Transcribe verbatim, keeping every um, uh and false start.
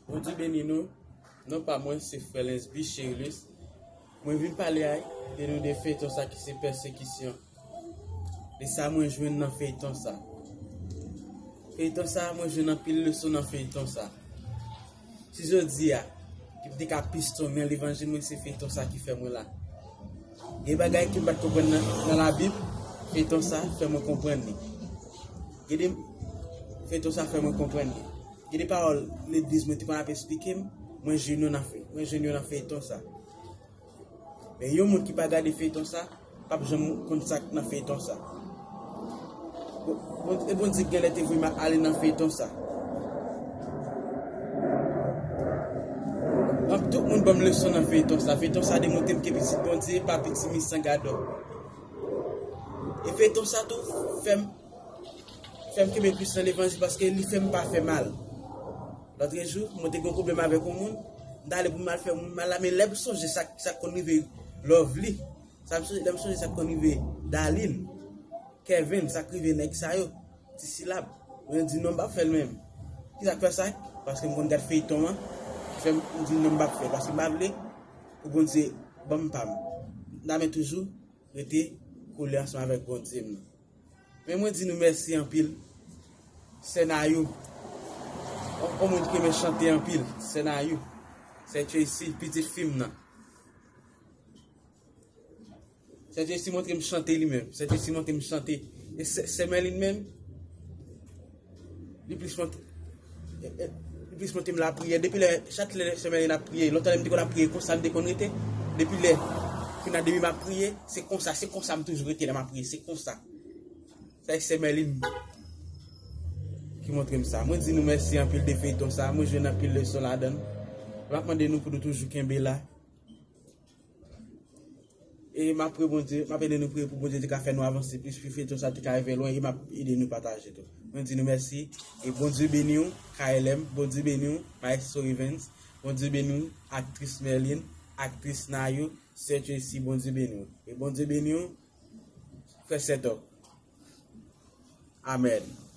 Bondye beni nou. Non pa mwen, se frè Lensby Cherilus. Mwen vin pale a de nou de feyton sa ki se pèsekisyon. De sa mwen jwenn nan feyton sa. Feyton sa, mwen jwenn anpil leson nan feyton sa. Si jodi a, ki m te ka piston, men levanjil mwen se feyton sa ki fè mwen la. Gen bagay ke m pa t konprann nan, nan Labib, feyton sa fè mwen konprann li. Gen de feyton sa fè mwen konprann li. Gen de pawòl legliz mwen te konn ap esplike m, mwen jwenn yo nan fey, mwen jwenn yo nan feyton sa. Men yon moun ki pa gade feyton sa, p ap janm konn sa k nan feyton sa. Bon, bon, e Bondye genlè te voye m ale nan feyton sa. Anp, tout moun ban m leson nan feyton sa. Feyton sa demontre m ke pitit Bondye pa piti misan gadò. E feyton sa tou fè m, fè m kenbe plis nan levanjil paske li fè m pa fè mal. Lòtrejou, mwen te gen yon pwoblèm avèk yon moun, m t ale pou m al fè moun mal la, men lè m sonje sa, sa k konn rive Lovely, sa m sonje, lè m sonje sa k konn rive Darline, Kevin, sa k rive nèg sa yo, Ti Silab, mwen di non, m p ap fè l menm. Kisa k fè sa? Paske m konn gad feyton an, ki fè m di non, m p ap fè l, paske m pa vle pou Bondye ban m pa m. M ta men toujou rete kole ansanm avèk Bondye m nan. Men mwen di nou mèsi anpil. Sè Nayou, yon, yon moun ki renmen chante anpil, Sè Nayou, Sè Tracy, pitit fi m nan. Sè Tracy montre m chante li menm. Sè Tracy montre m chante. E sè, sè Merlin menm, li plis montre, e, e, li plis montre m lapriyè. Depi lè, chak lè sè Merlin ap priye, lontan lè m te konn ap priye konsa, m te konn rete. Depi lè, kounye a depi m ap priye, se konsa, se konsa m toujou rete lè m ap priye, se konsa. Sa e sè Merlin ki montre m sa. Mwen di nou mèsi anpil de feyton sa. Mwen jwenn anpil leson ladan l. M ap mande nou pou nou toujou kenbe la. E m ap priye Bondye, m ap ede nou priye pou Bondye te ka fè nou avanse plis, pou feyton sa te ka rive lwen, e m ap ede nou pataje tou. Mwen di nou mèsi, e Bondye beni w, K L M, Bondye beni w, Maestro Evans, Bondye beni w, aktris Merlin, aktris Nayou, Sè Tracy, Bondye beni w. E Bondye beni w, frè Sètòk. Amèn.